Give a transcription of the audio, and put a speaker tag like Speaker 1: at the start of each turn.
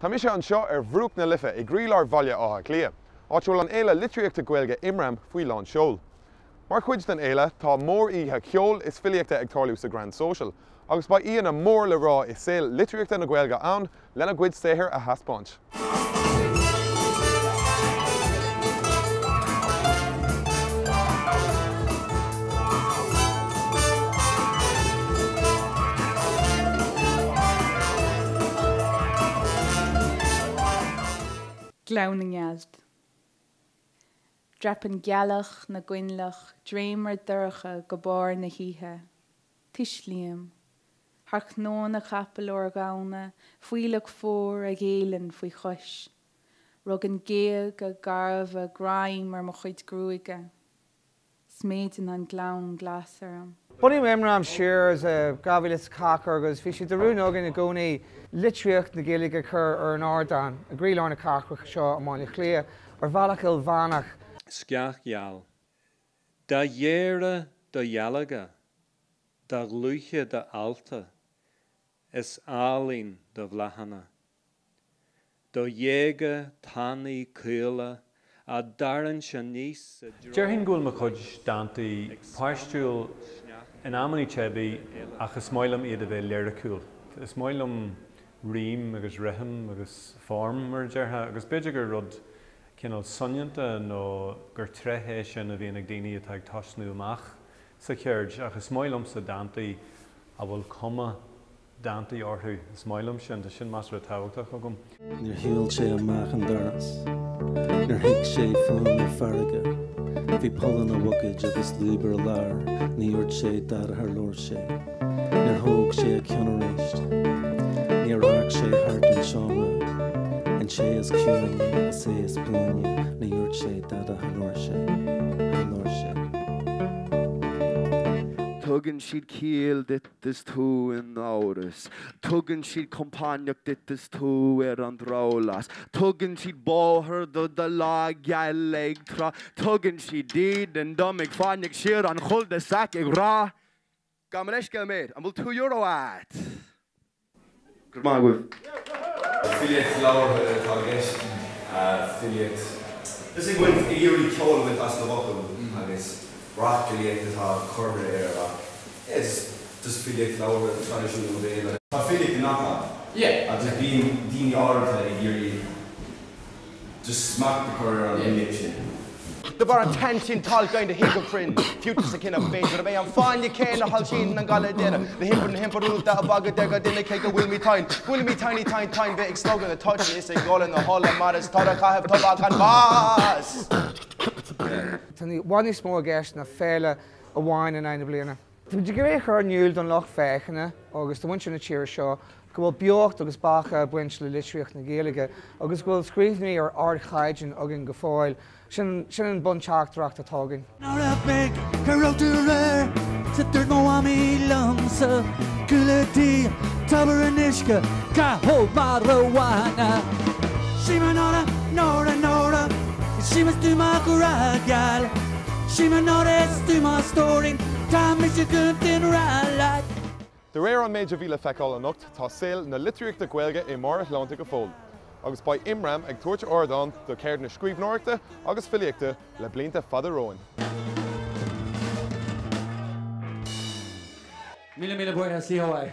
Speaker 1: Tá mise anseo ar bhruach na Life i gcroílár Bhaile Átha Cliath, áit a bhfuil an fhéile litríochta Gaeilge Imram faoi lán seoil. Mar chuid den fhéile, tá mór-oíche cheoil is filíochta ag tarlú sa Grand Social, agus beidh aíonna mór le rá i saol litríochta na Gaeilge ann lena gcuid saothair a thaispeáint.
Speaker 2: Gleann na nGealt. Dreapann gealach na gcoinleach dréimire dorcha go barr na hoíche. Tuislím. Thar chnónna capaill órdhamhna, fuílleach fuar a ghéilleann faoi chois. Rugann géaga garbha greim ar mo chuid gruaige. Sméideann an gleann glas orm.
Speaker 3: Bunaíodh Imram siar sa 2004 agus bhí sé de rún againn i gcónaí litríocht na Gaeilge a chur ar an ardán i gcroílár na cathrach seo i mBaile Átha Cliath ar bhealach ilmheánach.
Speaker 4: Sceach gheal. Dá ghéire do dhealga, dá dhlúithe d'ealta, is álainn do bhláthanna. Do ghéaga tanaí caola á dtarraingt aníos i dtreo.
Speaker 5: Déarfainn go bhfuil mo chuid dántaí páistiúil, in amannaí teibí ach is maith liom iad a bheith liriciúil. Is maith liom rím agus rithim agus form, mar a déarfá, agus b'fhéidir gur rud cineál soineanta nó gur tréith é sin a bhíonn ag daoine atá ag tosnú amach sa cheird ach is maith liomsa dántaí a bhfuil cuma dántaí orthu. Is maith liom sin, tá sin measartha tábhachtach agam.
Speaker 6: Níor shiúil sé amach an doras. Níor thuig sé fuaim na farraige. Bhí poll ina bhuicéid agus lúb ar a ladhar, ní dhúirt sé dada char labhair sé. Níor thóg sé a ceann arís. Níor amharc sé thart an seomra. An té is ciúine, is é is buaine, ní dhúirt sé dada char labhair sé. Char labhair sé.
Speaker 7: Tugann siad ciall duit is tú in amhras. Tugann siad compánach duit is tú ar an drabhlás. Tugann siad bóthar do do lá geal ag trá. Tugann siad dídean dom ag fáinneach siar an cul-de-sac ag rá, Gabh mo leithscéal mate, an bhfuil €2 agat? Go raibh maith agaibh.
Speaker 8: Filíocht labhartha atá i gceist, filíocht just ag baint, ag iarraidh ceol a bhaint as na bhfocal agus racfhilíocht atá curtha air ach yeah just just filíocht labhartha traidisiún an bhéil. Tá filíocht i ngach áit agus bíonn daoine áirithe ag iarraidh Just smacht a chur ar an bhfilíocht sin.
Speaker 7: De bharr an teann sin tá againn do thig go cruinn, fiúntas a chinneadh, b'fhéidir gurb é an fáinne céanna a shoilsíonn an galar daonna, na hiompair na himpireachta a bhfágadh ar gach duine cé go bhfuilimid tinn, go bhfuilimid tiny tine tine bheith ag slogadh na toite is ag ól na hola mar is toradh caitheamh tobac an bás.
Speaker 3: Tá i bhfad níos mó i gceist ná féile amháin in aghaidh na bliana. Táimid ag iarraidh a chur in iúl don lucht féachana agus do mhuintir na tíre seo go bhfuil beocht agus beatha ag baint le litríocht na Gaeilge agus go bhfuil scríbhneoirí ar ardchaighdeán againn go fóill. Sin sin an bunteachtaireacht atá againn.
Speaker 9: Nóra Bhig, cá raibh tú aréir? 'S a dúirt mo mhamaí liomsa, Cúl a' tí, tobar an uisce, caith ó madra amháin. Sí mo Nóra, Nóra, Nóra, is í mo tú mo ghrá geal. Sí mo Nóra is tú mo stóirín, tá mise go dtí rá leat.
Speaker 1: De réir an méid a bhí le feiceáil anocht, tá saol na litríochta Gaeilge i mbarr a shláinte go fóill, agus beidh Imram ag tabhairt ardán do cheird na scríbhneoireachta agus filíochta le blianta fada romhainn.
Speaker 10: Míle míle buíochas, Leo.